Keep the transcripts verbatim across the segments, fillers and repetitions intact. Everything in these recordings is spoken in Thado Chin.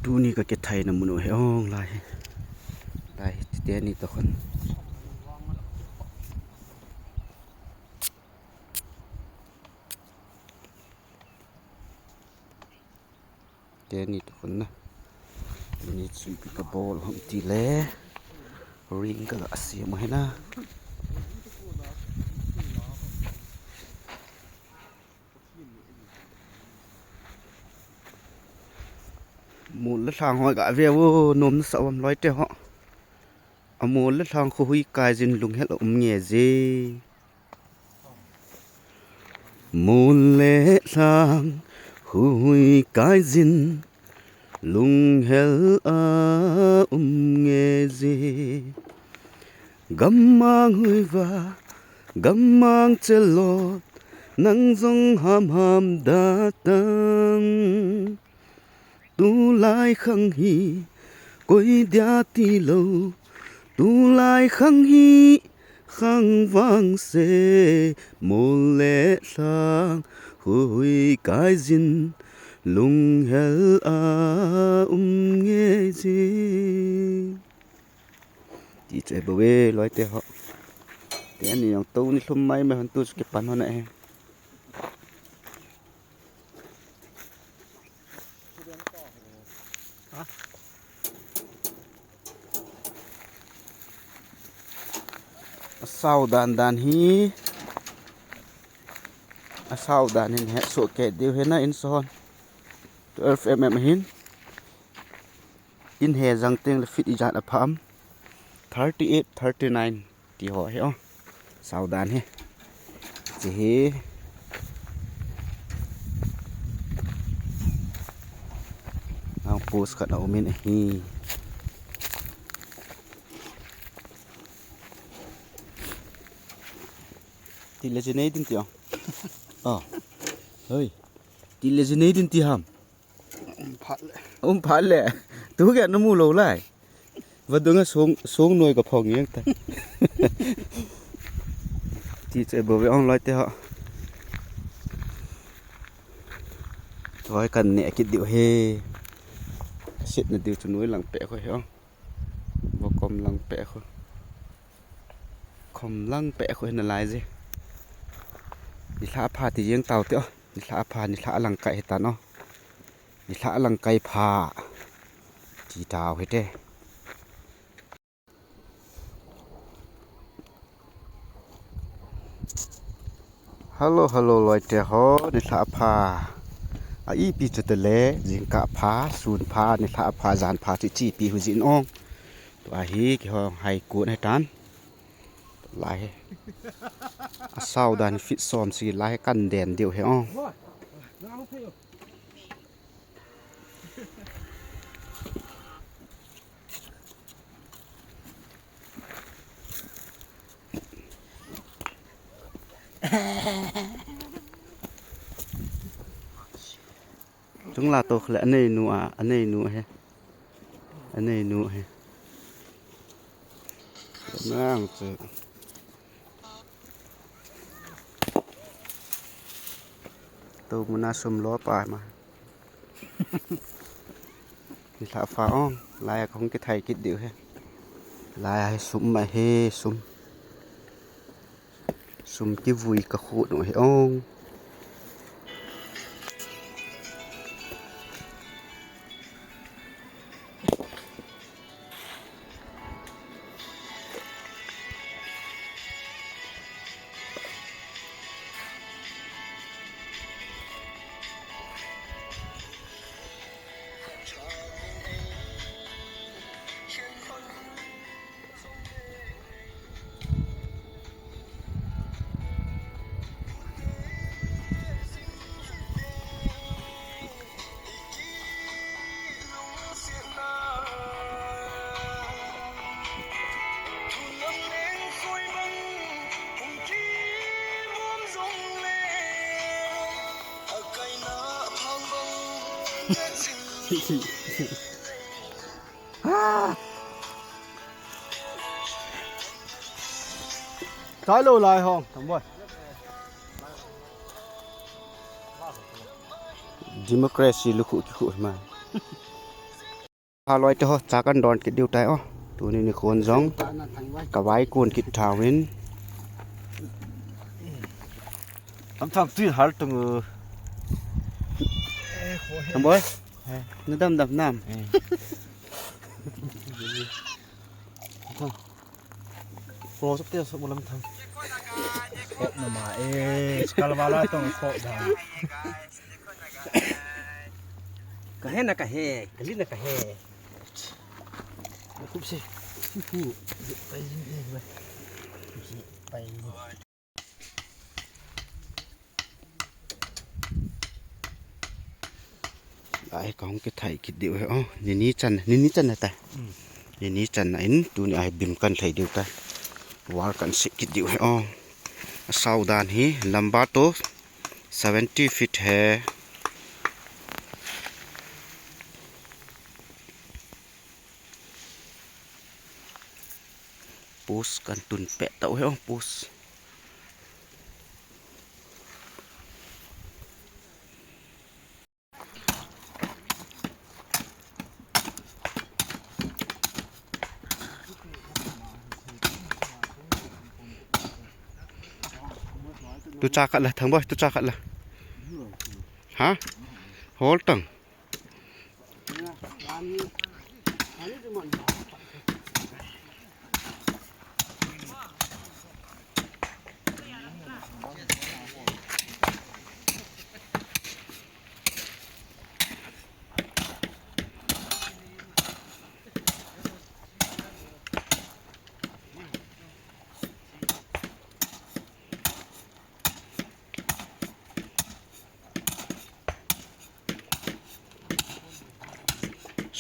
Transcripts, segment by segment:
Tuni ka kithaina mun u hi ong lai hi. Lai hi teni toh khun. Teni toh khun na. Tuni chu ipi ka bol ham ti le. Ring ka ga siam u hi na. Mol le lhang hoi ga ve u, nom nasa um loi te ho. A mol le lhang khu hui kai jin lunghel a um nge je. Mol le lhang khu hui kai jin lunghel a um nge je. Gammang hui va, gammang chelot, nang jong ham ham da tang. Tulai khang hi, koi dia ti lo. Tulai khang hi, khang vang se, mol le lhang, hui kai jin, lunghel a um nge je. Ti chu e bo e, loi te ho. Te ani jong to ni lhum mai mai hon tu chu kipan hon e. A sao dan dan hi. A sao dan hin he so ke diu he na in son. Twelve M M hin. In he jang teng le feet ijat a pham. Thirty eight, thirty nine. Ti ho hi o. Sao dan hi. Chi hi. Ang post khat a um in ahi. Ti le chi nei din ti o. O. Hoi. Ti le chi nei din ti ham. Um phat le. Um phat le. Tu kya na mu lo lai. Vadung a song, song noi ka phong yang ta. Ti che bo ve ong loi te ho. Toi kan ne kit diu he. Sit na diu chu noi lang pe kho he ong. Vo kom lang pe kho. Kom lang pe kho he na lai je. Ni lha pha ti jeng tau te o. Ni lha pha, ni lha lang kai he tan o. Ni lha lang kai pha. Ti tau he te. Hello, hello, loi te ho, ni lha pha. A ipi chu te le, jingkah pha, sun pha, ni lha pha, jan pha, chu chi pi hu jin ong. Tua hi, ki hong hai kun he tan. Lai he. A sao dan fit som si lai he kan den diu he ong. Chung la to khle anei nu a, anei nu he. Anei nu he. Nang chu. To muna sum lo pa ma. Ni lha pha ong, lai a kong ki thai kit diu he. Lai a he sum ma he sum. Sum ki vui ka khu no he ong. Chai lo lai hong, thang boy. Democracy lukhu kikhu ma. Haloi te ho, cha kan don kit diu tai o. Tuni nikhon jong ka vaikun kit tauvin. Am thang tui hal tung u. Thang boi. Na dam dam nam. Ko sop te sop bolam thang. Sop na ma e, skal wala tong sop da. Ka he na ka he, ka li na ka he. Kup se. Pai ni, pai ni. Ai, kahung kithai kit diu he o. Nini chan, nini chan na ta. Nini chan na in, tuni ai bim kan thai diu ta. Wall kan sit kit diu he o. Asao dan hi, lamba to seventy feet he. Post kan tun peh tau he o, post. Tu cha khat la, Thangboi, tu cha khat la. Ha? Hol tang.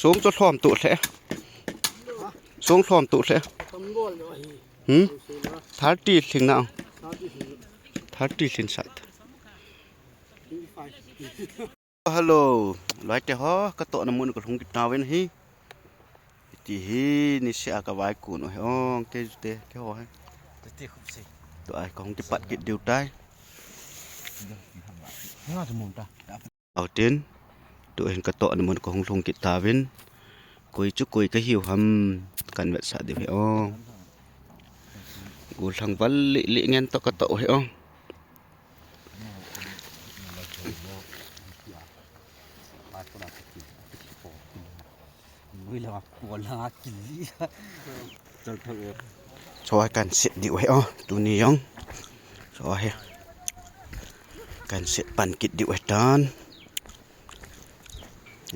Song chu lhom tu lhe. Song lhom tu lhe. Hmm? Thirty lhing na. Thirty lhin sat. Hello. Loi te ho, ka tohna mun ka lhung kit tauvin hi. Ti hi, niseh a ka vaikun u hi ong, kei jute, kei ho hi. Ti khup si. Tu ai, ka hung kipat kit diu tai. Nga tu mun ta. Autin, tu hin ka tohna mun ka hung lhung kit tauvin. Koi chu koi ka hiu ham, kan vetsah diu hi ong. Gulhang val lih lih ngen toh ka toh u hi ong. Choi kan sit diu hi o, tuni jong. Choi hi. Kan sit pan kit diu hi tan.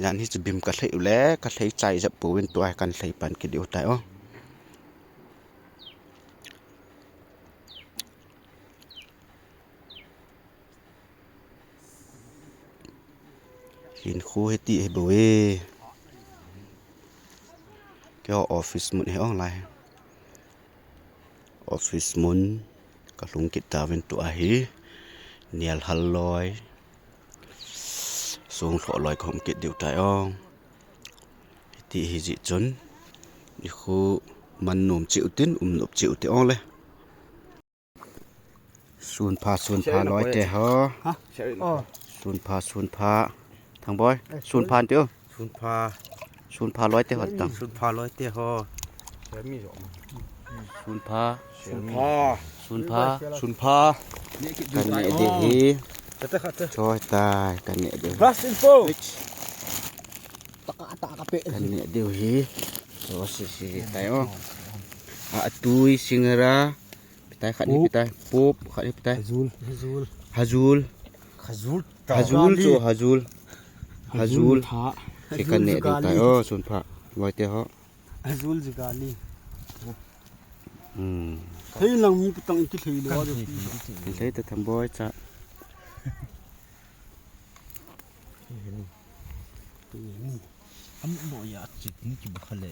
Jan hi chu bim ka lhei u le, ka lhei chai jep pouvin tua hi kan lhei pan kit diu tai o. Hinkho hiti hi bou e. Keiho office mun hi ong lai. Office mun ka lhung kit tauvin tua hi. Nial hal loi. Song lhoh loi ka hom kit diu tai ong. Hiti hi jeh chun. Nikho man nom cheh u tin, um nop cheh u te ong le. Sunpha, sunpha loi te ho. Ha? Oh. Sunpha, sunpha. Thangboi. Eh, sunpha ti o. Sunpha. Sunpha loi te ho tang. Sunpha loi te ho. Sunpha. Sunpha. Sunpha. Sunpha. Kan neh diu hi. Kate, kate. Choi tai, kan neh diu. Brush info. Taka, taka pe. Kan neh diu hi. So, si, si, tai o. A, tui, singara. Pitai khat ni, pitai. Pop, khat ni pitai. Hazul. Hazul. Hazul. Hazul. Hazul chu, hazul. Hazul. Hazul. Tha. Si kan neh diu tai. Oh, sunpha. Loi te ho. Hazul jugali. Hmm. Thei lang mi patang iti thei lo. Thei ta Thangboi cha. Am lo ya chik ni ki ba khale.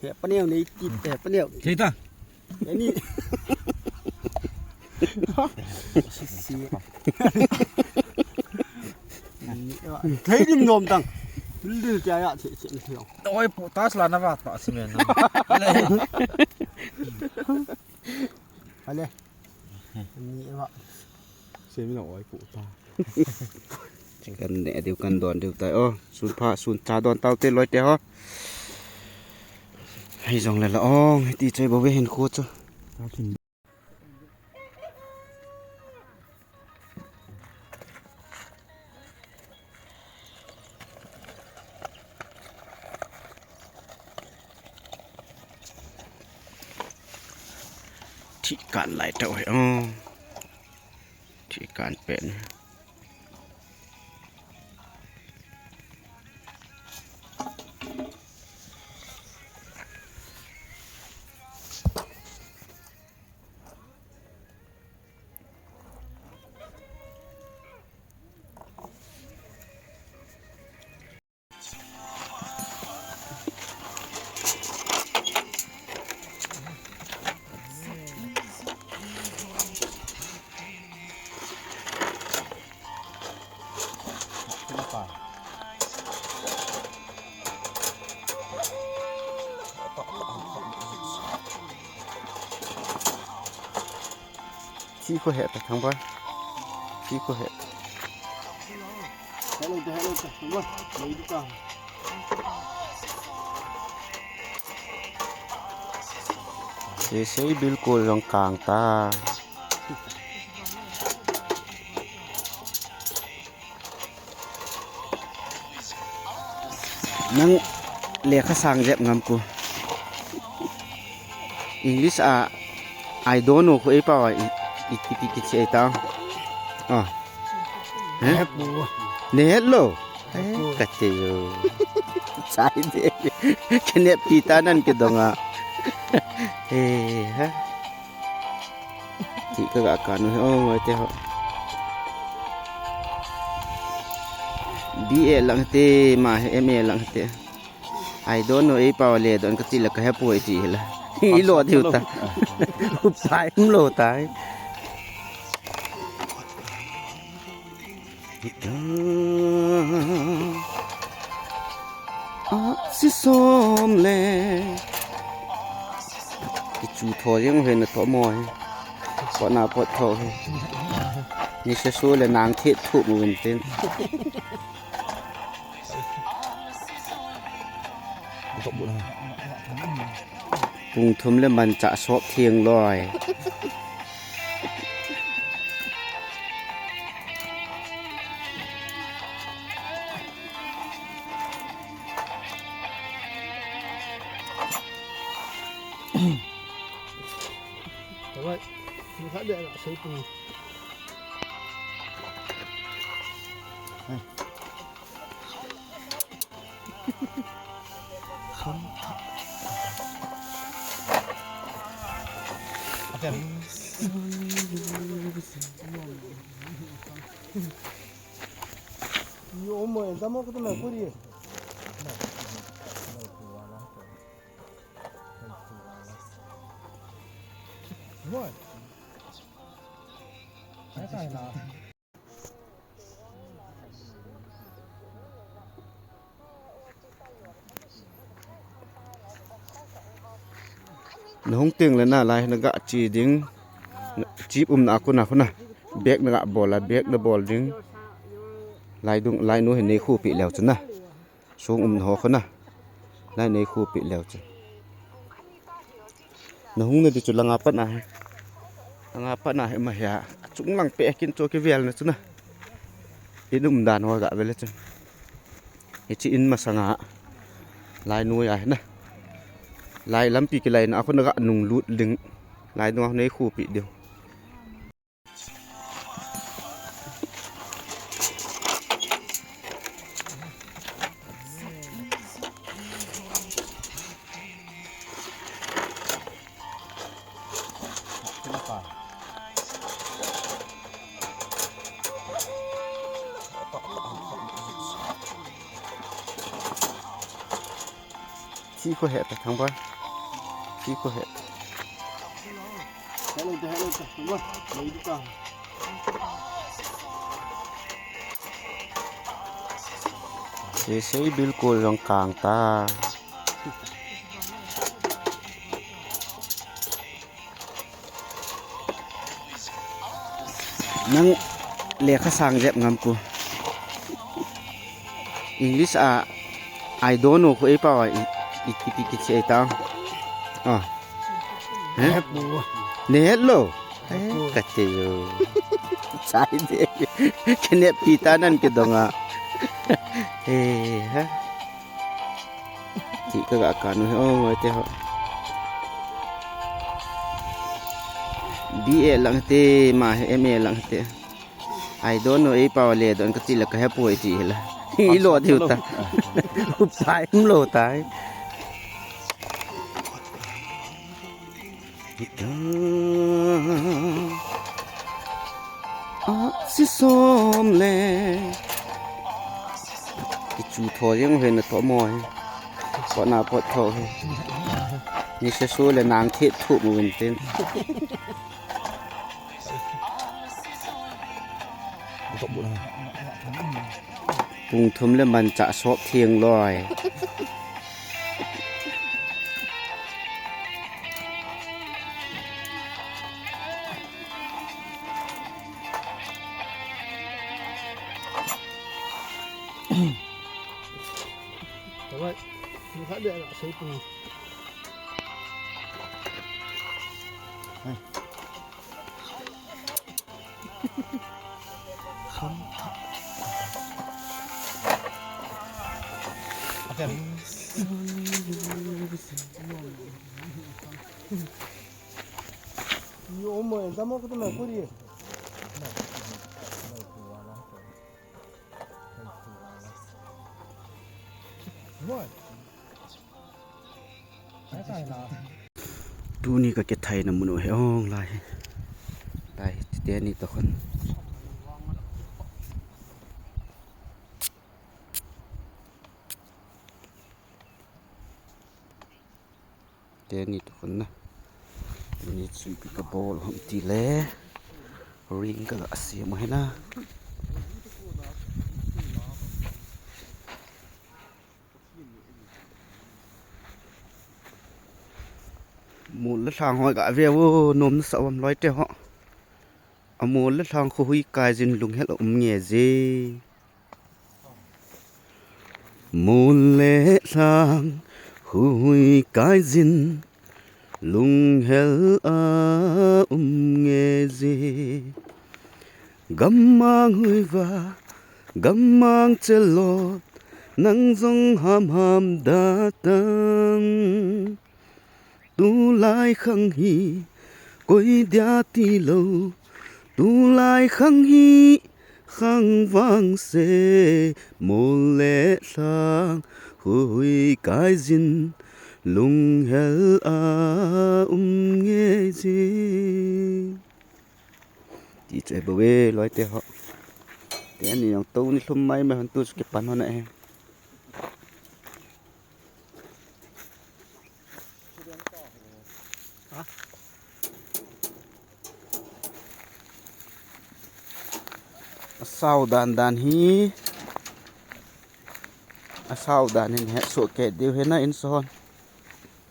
He, paneo nei ti, he, paneo. Thei ta. Ani. Si. Thei dim nom tang. Lil tia ya che che ni thei. Oi, pu tas la na va ta si men. Ale. Ni va. Se mi na oi pu ta. Kan ne diu, kan don diu tai. Oh, sun pha, sun cha don tau te loi te ho. Hei jong le la ong, hiti choi bo ve hin khu chu. Thi kan lai tau he. Oh. Thi kan pen. Thi khu he ta thang ba. Thi khu he. Hello, hello, hello. Sei sei bilkul jong kang ta. Nang lekha sang jep ngam ko. English a, "I don't know" khu ei pau a, i, i, i, i, i, ei ta. Ah. Eh? Nehet lo. Eh, kati yo. Sai de. Kene pita nan ke donga. Eh, ha. Ti ka ga ka nu ho, te ho. B A lang te, ma he M A lang te. "I don't know" ei pau le don kati la ka he poi ti la. I lo diu ta. Upai um lo tai. A si som le. Kichu tho jeng he na tho mo he. Pot na pot tho he. Ni se su le nang thi thu mu vin tin. Pung thum le manchah sop theng loi. Na hung teng le na lai na ga che ding. Chip um na khu na khu na. Bag na ga bol a, bag na bol ding. Lai dung, lai nu hin nei khu pi leu chu na. Sung um na ho khu na. Lai nei khu pi leu chu. Na hung na di chu langa pat na he. Langa pat na he ma he a. Chung lang pe kin chu ki vel na chu na. In um dan ho ga vel chu. Hichi in masanga. Lai nu ya he na. Lai lampi ki lai na khu na ga nung lut ding. Lai nu nei khu pi ding. Thi khu he ta thang ba. Thi khu he. Sei sei bilkul jong kang ta. Nang lekha sang jep ngam ko. English a, "I don't know" khu ei pao a, i, i, i, i, i, i, ta. Ah. Eh? Nehet lo. Kati yo. Chai de. Kene pita nan ke donga. Eh, ha. Ti ka ga ka nu he, oh, te ho. B A lang te, ma he, M A lang te. "I don't know" ei pao le don kati le ka he poi ti la. I lo diu ta. Upai um lo tai. A si som le. Ki chu tho jeng he na tho mo he. Ko na pot tho he. Ni se su le nang thi thu mu win tin. Pung thum le manchah sop theng loi. Alright. Ni khat le la sei pung. Tuni ka kithaina mun u hi ong lai hi. Lai hi, teni toh khun. Teni toh khun na. Tuni chu ipi ka bol ham ti le. Ring ka ga siam u hi na. Mol le lhang hoi ga ve u, nom nasa um loi te ho. A mol le lhang khu hui kai jin lunghel a um nge je. Mol le lhang khu hui kai jin lunghel a um nge je. Gammang hui va, gammang chelot, nang jong ham ham da tan. Tulai khang hi, koi dia ti lo. Tulai khang hi, khang vang se, mol le lhang, hui kai jin, lunghel a um nge je. Ti chu e bo e, loi te ho. Teni jong tou ni lhum mai mai hon tu chu kipan hon a e. A sao dan dan hi. A sao dan hin he so ke diu he na in son.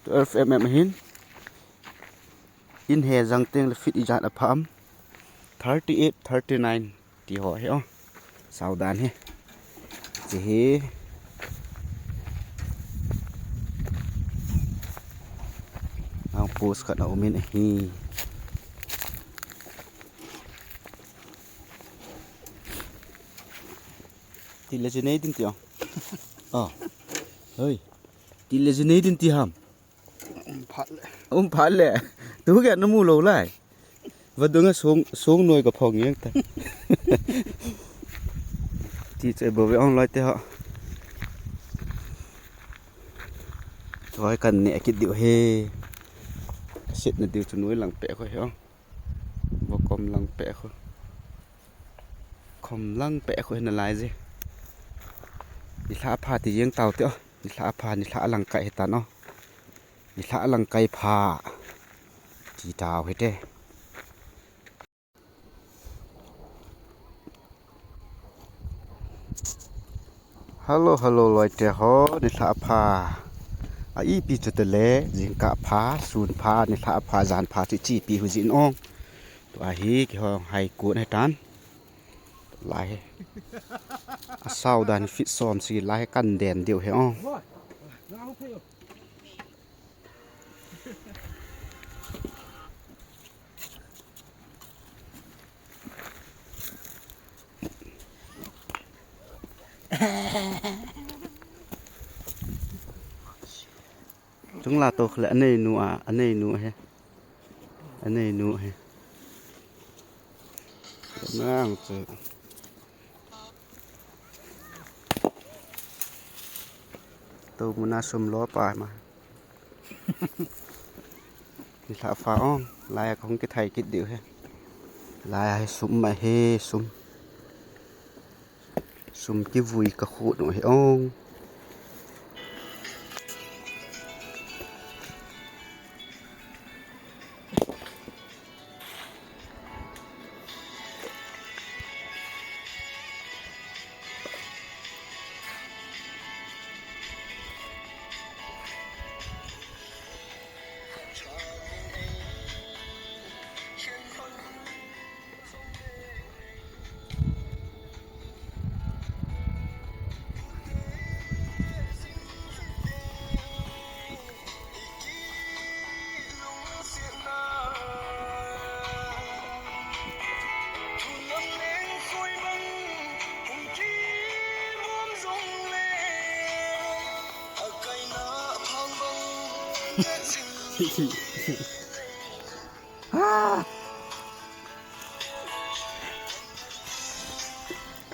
Twelve M M hin. In he jang teng le feet ijat a pha am. Thirty eight, thirty nine. Ti ho hi o. Sao dan hi. Chi hi. Ang post khat a um in ahi. Ti le chi nei din ti o. O. Hoi. Ti le chi nei din ti ham. Um phat le. Um phat le. Tu kya na mu lo lai. Vadung a song, song noi ka phong yang ta. Ti che bo ve ong lai te ha. Choi kan ne kit diu he. Sit na diu chu noi lang pe kho he ong. Vo kom lang pe kho. Kom lang pe kho he na lai je. Ni lha pha ti jeng tau te o. Ni lha pha, ni lha lang kai he tan o. Ni lha lang kai pha. Ti tau he te. Hello, hello, loi te ho, ni lha pha. A ipi chu te le, jingkah pha, sun pha, ni lha pha, jan pha, chi chi pi hu jin ong. Tua hi, ki hong hai kun he tan. Lai hi. Asao dan fit som si lai hi kan den diu hi o. Chung la to khle anei nu a, anei nu he. Anei nu he. Nang chu. To muna sum lo pa ma. Ni hla fa ong, lai a kahung kithai kit diu he. Lai a he sum ma he sum. Sum kivui ka khu nu he ong.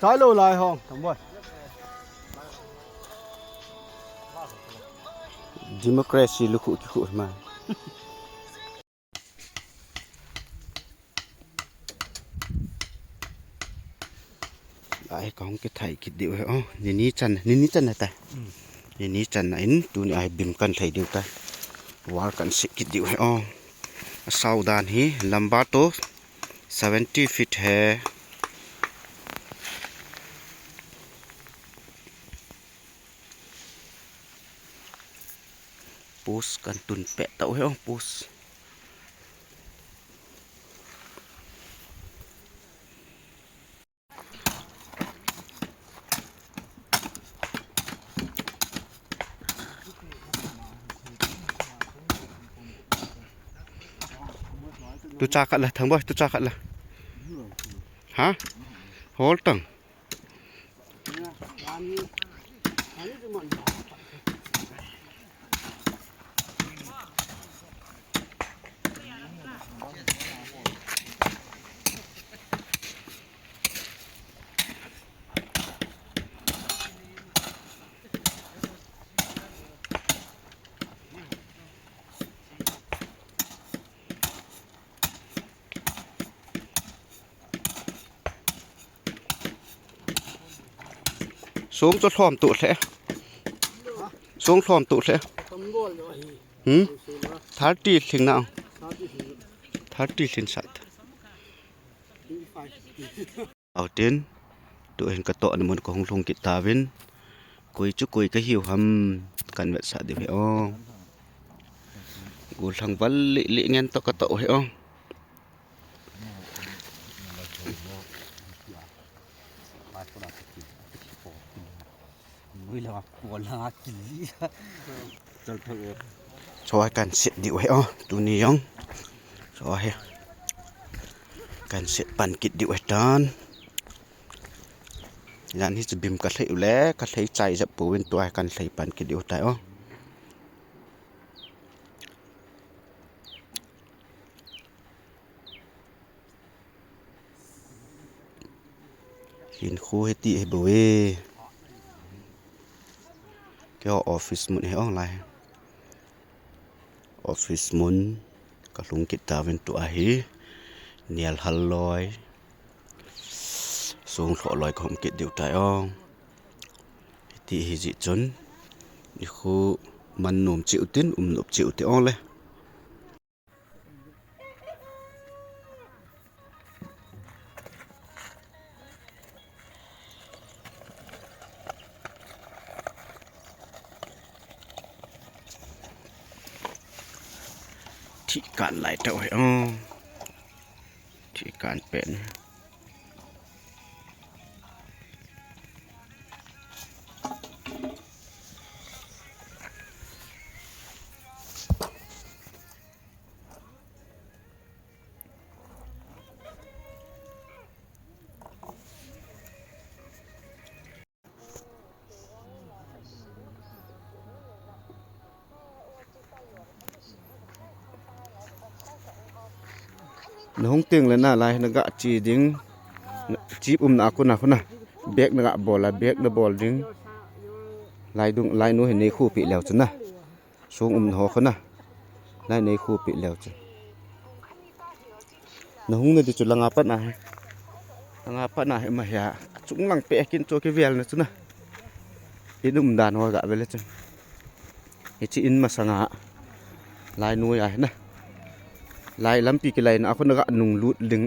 Chai lo lai hong, thang boi. Democracy lukhu kikhu ma. Ai, kahung kithai kit diu he o. Nini chan, nini chan ta. Nini chan na in tuni ai bim kan thai diu ta. Wall kan sit kit diu he o. Asao dan hi lamba to seventy feet he. Post kan tun peh tau he o, post. Tu cha khat la, thang boi, tu cha khat la. Ha? Hol tang. Song chu lhom tu lhe. Song lhom tu lhe. Hmm? Thirty lhing na. Thirty lhing sat. Au tin, tu hin ka toh na mun ka hung lhung kit tauvin. Koi chu koi ka hiu ham kan vetsah diu hi o. Gollhang val lih lih ngen toh ka toh hi o. Choi kan sit diu hi o, tuni jong. Choi hi. Kan sit pan kit diu hi tan. Jan hi chu bim ka lhei u le, ka lhei chai jep pouvin tua hi kan lhei pan kit diu tai o. Hinkho hiti hi bou e. Keiho office mun hi o lai. Office mun ka lhung kit tauvin tua hi. Nial hal loi. Song lhoh loi ka hom kit diu tai o. Hiti hi jeh chun. Nikho man nom cheh u tin, um nop cheh u te o le. Thih kan lai tau hi o. Thih kan pen. Nahung teng le nalai naga che ding. Chip umna a kona kona. Bag naga bol a, bag nabol ding. Lai dung, lai nu hin neikhupi leu chun na. Sung umna ho kona. Lai neikhupi leu chun. Nahung nadi chu langa pat na hi. Langa pat na hi ma hi a. Achung lang pe kin chu kivel na chu na. In umdan ho ga vele chun. Hiche in masanga lai noi ahi na. Lai lampi kilaina a kona ga nunglut ding.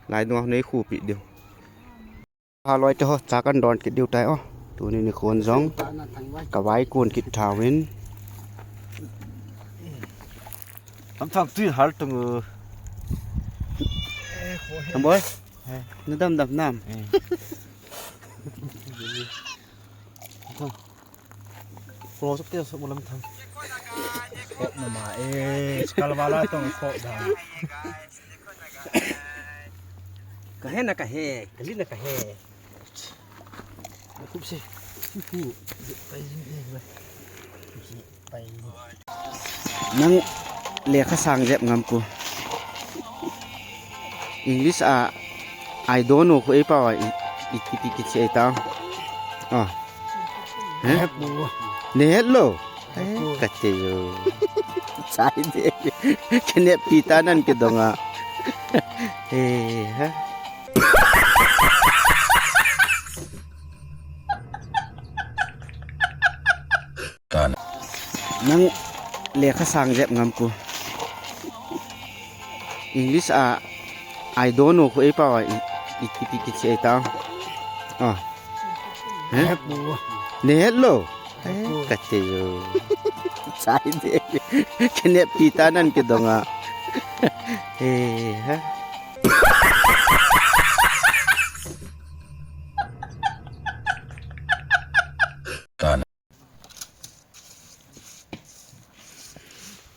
Lai noi neikhupi diu. Haloi te ho, cha kan don kit diu tai o. Tuni nikhon jong kavai kon kit thauvin. Tam thang tui hal tung u. Thang boi. Nadam dam nam. Close up te so mulam thang. Khop na ma e, skal wala tong khop da. Kahe na kahe, kali na kahe. Khop se. Hu hu. Pai jing e. Pai. Nang lekha sang jep ngam ko. English a, "I don't know" khu ei pao a, i, i, i, i, i, i, ta. Ah. Eh? Ne het lo. Eh, ka te yo. Chai de. Kene pita nan ke donga. Eh, ha. Nang lekha sang jep ngam ko. English a, "I don't know" khu ei pao a, i, i, i, i, i, ei ta. Ah. Eh? Ne het lo. Eh, ka te yo. Chai de. Kene pita nan ke donga. Eh, ha.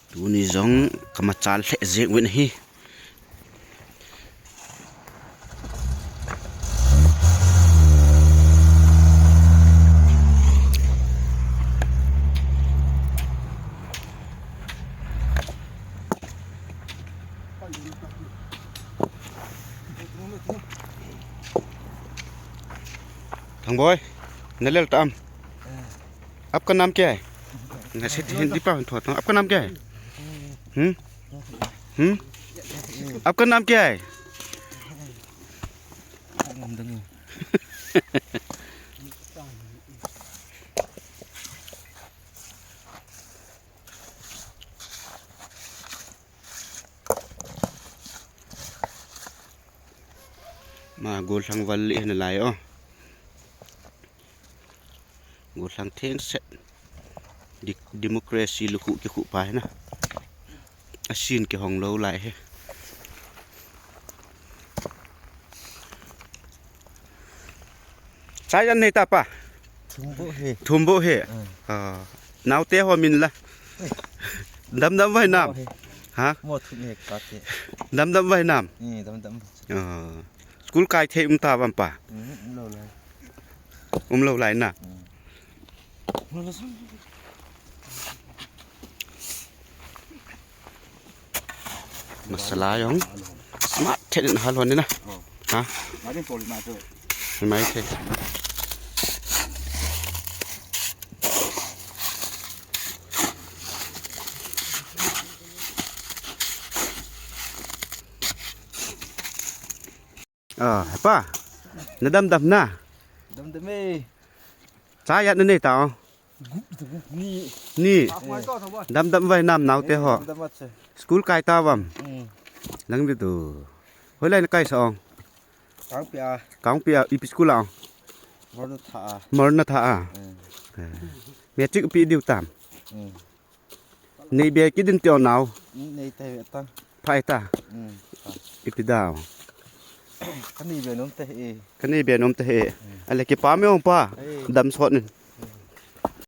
Tuni jong ka machal lheh jeng uvin ahi. Thang boi, na lel ta am. आपका नाम क्या है? Nga se Hindi pa thot. आपका नाम क्या है? हम्म? हम्म? आपका नाम क्या है? Ma, gollhang val le na lai o. Gollhang theng set. Di-, democracy lukhu kikhu pa hi na. A sin kihong lou lai hi. Chai an nei ta pa? Thum bou hi. Thum bou hi. Mm. Ah. Naote ho min la. Dam dam vai nam. Mo hi. Ha? Mo thum hi ka te. Dam dam vai nam. Mm, dam dam. Ah. School kai thei um ta vam pa? Mm, um lou lai. Um lou lai na. Mm. Masala jong. Smart thei in hal hon ni na. Ha? Mai thei. Ah, apa? Na dam dam na? Dam dam e. Chai an na nei ta o? Ni. Ni. Dam dam vai nam naote ho. Dam dam che. School kai ta vam? Mm. Lang bi tu. Hoilai na kai sa ong? Kangpia. Kangpia, ipi school a ong? Morna tha a. Morna tha a. Mm. Eh. Matric pi diu tam? Mm. Nei be kit din teo nao. Mm, nei te ve ta. Phai ta. Mm, ta. Ipi dau. Ka nei be nom te e. Ka nei be nom te e. Mm. Ale kipa me ong pa. Ei. Dam sot nin.